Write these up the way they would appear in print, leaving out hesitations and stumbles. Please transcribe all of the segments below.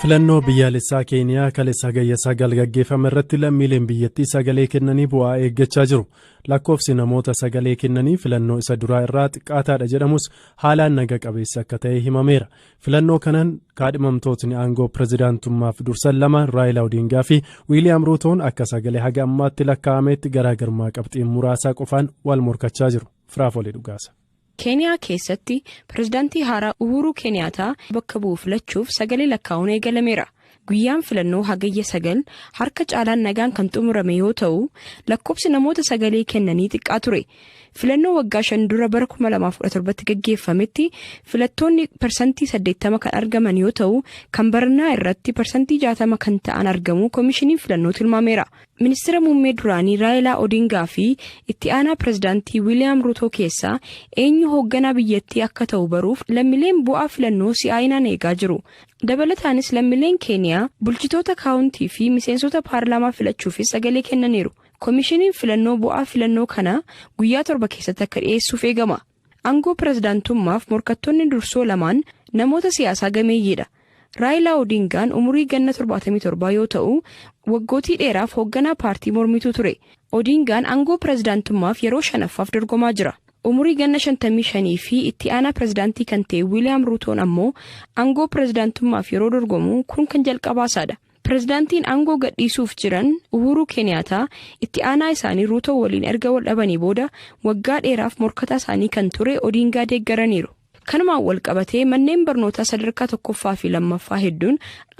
Filannoo biyyaalessaa Keeniyaa kaleessa Hagayya 9 gaggeeffame irratti lammiileen biyyattii sagalee kennanii bu'aa eeggachaa jiru. Lakkoofsi namoota sagalee kennanii filannoo isa duraa irraa xiqqaataadha jedhamus, haalaan naga qabeessa akka ta'e himameera. Filannoo kanaan kaadhimamtootni aangoo pirezidaantummaaf dursan lama, Raayilaa Odingaa fi Wiiliyaam Ruutoon, akka sagalee haga ammaatti lakkaa'ametti garaagarummaa qabxii muraasaa qofaan wal morkachaa jiru. Firaafolee Dhugaasa. Keeniyaa keessatti pirezidaantii haaraa Uhuruu Keeniyaataa bakka bu'u filachuuf sagalee lakkaa'uun eegalameera. Guyyaan filannoo Hagayya 9 harka caalaan nagaan kan xumurame yoo ta'u, lakkoofsi namoota sagalee kennanii xiqqaa ture. Filannoo waggaa 5 dura bara 2017tti gaggeeffametti filattoonni 80% kan argaman yoo ta'u, kan baranaa irratti 60% kan ta'an argamu koomishiniin filannoo tilmaameera. Ministeera muummee duraanii Raayilaa Odingaa fi itti aanaa pirezidaantii Wiiliyaam Ruutoo keessaa eenyu hoogganaa biyyattii akka ta'u baruuf lammiileen bu'aa filannoo si'aayinaan eegaa jiru. Dabalataanis lammiileen Keeniyaa bulchitoota kaawuntii fi miseensota paarlaamaa filachuufis sagalee kennaniiru. Koomishiniin filannoo bu'aa filannoo kana guyyaa 7 keessatti akka dhiyeessuuf eegama. Aangoo pirezidaantummaaf morkattoonni dursoo lamaan namoota siyaasaa gameeyyiidha. Raayilaa Odingaan umurii ganna 77 yoo ta'u, waggootii dheeraaf hoogganaa paartii mormituu ture. Odingaan aangoo pirezidaantummaaf yeroo shanaffaaf dorgomaa jira. Umurii ganna 55 fi itti aanaa pirezidaantii kan ta'e Wiiliyaam Ruutoon ammoo aangoo pirezidaantummaaf yeroo dorgomu kun kan jalqabaasaadha. Pirezidaantiin aangoo gadhiisuuf jiran Uhuruu Keeniyaataa itti aanaa isaanii Ruutoo waliin erga wal dhabanii booda waggaa dheeraaf morkataa isaanii kan ture Odingaa deeggaraniiru. Kanumaan wal qabatee manneen barnootaa sadarkaa tokkoffaa fi lammaffaa hedduun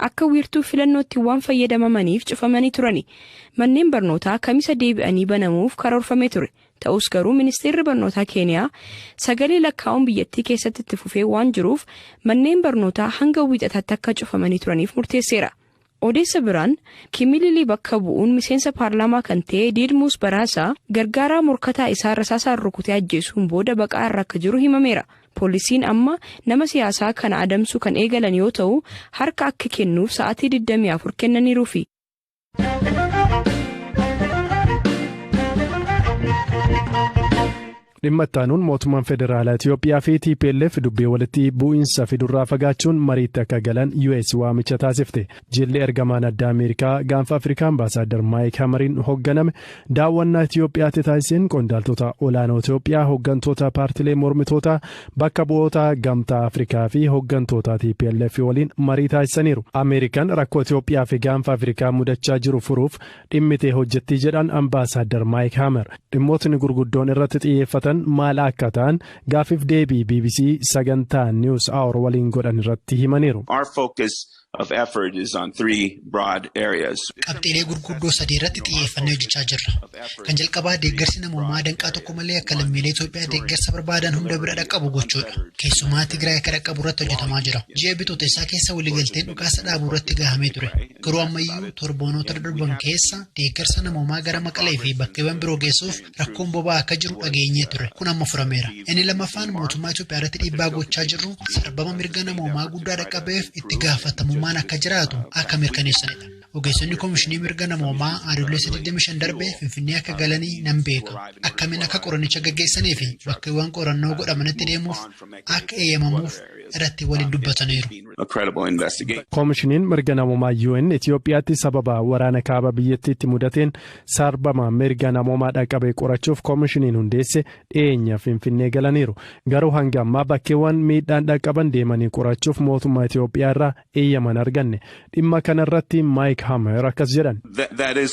akka wiirtuu filannootti waan fayyadamamaniif cufamanii turani. Manneen barnootaa Kamisa deebi'anii banamuuf karoorfamee ture. Ta'us garuu ministeerri barnootaa Keeniyaa sagalee lakkaa'uun biyyattii keessatti itti fufee waan jiruuf manneen barnootaa hanga Wiixataatti akka cufamanii turaniif murteesseera. Odeessa biraan, Kimililii bakka bu'uun miseensa paarlaamaa kan ta'e Diidmuus Baraasaa gargaaraa morkataa isaa rasaasaan rukutee ajjeesuun booda baqaa irra akka jiru himameera. Poolisiin amma nama siyaasaa kana adamsuu kan eegalan yoo ta'u, harka akka kennuuf sa'aatii 24 kennaniiruufi. Dhimma itti aanuun, mootummaan federaalaa Itiyoophiyaa fi TPLF dubbii walitti bu'iinsa fidurraa fagaachuun mariitti akka galan US waamicha taasifte. Jilli ergamaan addaa Ameerikaa gaanfa Afrikaa Ambaasaaddar Maayik Hamariin hoogganame daawwannaa Itiyoophiyaatti taasiseen qondaaltota olaanoo Itiyoophiyaa, hooggantoota paartilee mormitootaa, bakka bu'oota Gamtaa Afrikaa fi hooggantoota TPLF waliin marii taasisaniiru. Ameerikaan rakkoo Itiyoophiyaa fi gaanfa Afrikaa mudachaa jiru furuuf dhimmitee hojjettii jedhan Ambaasaaddar Maayik Hamer. Dhimmootni gurguddoon irratti xiyyeeffatan maal akka ta'an gaaffiif deebii BBC sagantaa News Hour waliin godhan irratti himaniiru. Our focus of effort is on three broad areas. Qabxiilee gurguddoo sadii irratti xiyyeeffannee hojjechaa jirra. Kan jalqabaa, deeggarsi namoomaa danqaa tokko malee akka lammiilee Itoophiyaa deeggarsa barbaadan hunda bira dhaqqabu gochuudha. Keessumaa Tigraay akka dhaqqabu irratti hojjetamaa jira. Ji'a Bitootessaa keessa waliigalteen dhukaasa dhaabuu irratti gahamee ture. Garuu ammayyuu torboonota darban keessa deeggarsa namoomaa gara Maqalee fi bakkeewwan biroo geessuuf rakkoon boba'aa akka jiru dhageenyee ture. Kun amma furameera. Inni lammaffaan, mootummaa Itoophiyaa irratti dhiibbaa gochaa jirru sarbama mirga namoomaa guddaa dhaqqabeef itti gaafatamummaan akka jiraatu akka mirkaneessanidha. Ogeessonni Koomishinii Mirga Namoomaa Adoolessa 25 darbe Finfinnee akka galanii nan beeka. Akkamiin akka qorannicha gaggeessanii fi bakkeewwan qorannoo godhamanitti deemuuf akka eeyyamamuuf irratti waliin dubbataniiru. A credible investigation. Koomishiniin mirga namoomaa UN Itiyoophiyaatti sababa waraana kaaba biyyattiitti mudateen sarbama mirga namoomaa dhaqqabe qorachuuf koomishiniin hundeesse dhiyeenya Finfinnee galaniiru. Garuu hanga ammaa bakkeewwan miidhaan dhaqqaban deemanii qorachuuf mootummaa Itiyoophiyaa irraa eeyyaman arganne. Dhimma kanarratti Maayik Hamer akkas jedhan. That is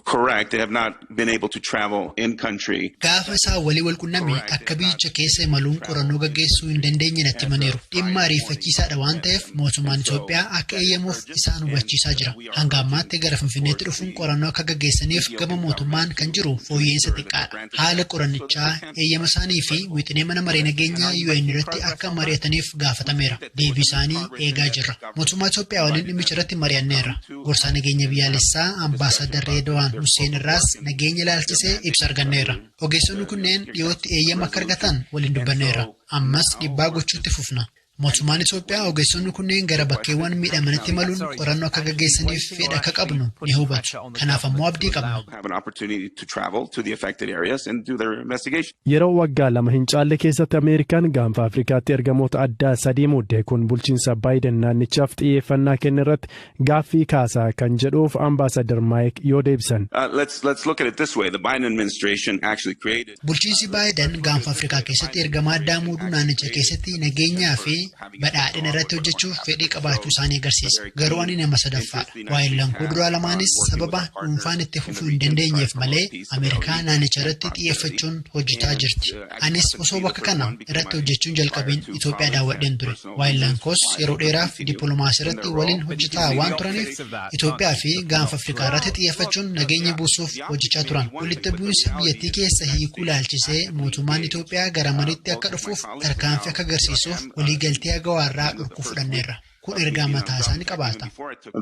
correct. They have not been able to travel in country. Gaafa isaan walii wal qunname akka biyyicha keessa imaluun qorannoo gaggeessuu hin dandeenye natti himaniiru. Dhimma ariifachiisaadha waan ta'eef mootummaan Itoophiyaa akka eeyyamuuf isaan hubachiisaa jira. Hanga ammaatti gara Finfinneetti dhufuun qorannoo akka gaggeessaniif gama mootummaan kan jiru fooyya'insa xiqqaadha. Haala qorannichaa, eeyyama isaanii fi wixinee mana maree nageenyaa UN irratti akka mari'ataniif gaafatameera. Deebii isaanii eegaa jirra. Mootummaa Itoophiyaa waliin dhimmicha irratti mari'anneerra. Gorsaa nageenya biyyaalessaa Ambaasadar Reedwaan Hussein irraas nageenya ilaalchisee ibsa arganneerra. Ogeessonni kunneen dhiyootti eeyyama akka argatan waliin dubbanneerra. Ammas dhiibbaa gochuutti fufna. Mootummaan Itoophiyaa ogeessonni kunneen gara bakkeewwan miidhamanitti imaluun qorannoo akka gaggeessaniif fedha akka qabnu ni hubatu. Kanaaf ammoo abdii qabna. Have an opportunity to travel to the affected areas and do their investigation. Yeroo waggaa 2 hin caalle keessatti Ameerikaan gaanfa Afrikaatti ergamoota addaa sadii muudde. Kun bulchiinsa Baayiden naannichaaf xiyyeeffannaa kenne irratti gaaffii kaasaa kan jedhuuf Ambaasadar Maayik yoo deebisan. Let's look at it this way. The Biden administration actually created. Bulchiinsi Baayiden gaanfa Afrikaa keessatti ergamaa addaa muuduu naannicha keessatti nageenyaa fi badhaadhina irratti hojjechuuf fedhii qabaachuu isaanii agarsiisa. Garuu ani nama sadaffaadha. Waa'een koo duraa lamaanis sababa dhuunfaan itti fufuu hin dandeenyeef malee Ameerikaa naannicha irratti xiyyeeffachuun hojjetaa jirti. Anis osoo bakka kana irratti hojjechuun jalqabiin Itoophiyaa daawwadheen ture. Waa'een koos yeroo dheeraaf dippiloomaasii irratti waliin hojjetaa waan turaniif, Itoophiyaa fi gaanfa Afrikaa irratti xiyyeeffachuun nageenya buusuuf hojjechaa turan. Walitti bu'iinsa biyyattii keessa hiikuu ilaalchisee mootummaan Itoophiyaa gara mariitti akka dhufuuf tarkaanfii akka agarsiisuuf waliigaltee AGOA irraa dhorkuu fudhanneerra. Kun ergaa mataa isaa ni qabaata.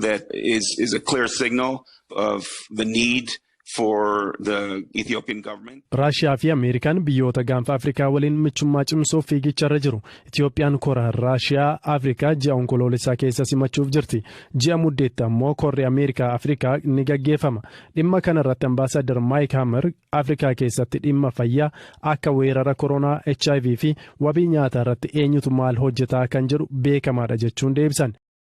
That is a clear signal of the need for the Ethiopian government. Raashiyaa fi Ameerikaan biyyoota gaanfa Afrikaa waliin michummaa cimsuuf fiigicharra jiru. Itiyoophiyaan kora Raashiyaa Afrikaa ji'a Onkoloolessaa keessa simachuuf jirti. Ji'a Muddeetti ammoo korri Ameerikaa Afrikaa ni gaggeeffama. Dhimma kana irratti Ambaasadar Maayik Hamer Afrikaa keessatti dhimma fayyaa akka weerara koronaa, HIV fi wabii nyaataa irratti eenyutu maal hojjetaa kan jedhu beekamaadha jechuun deebisan.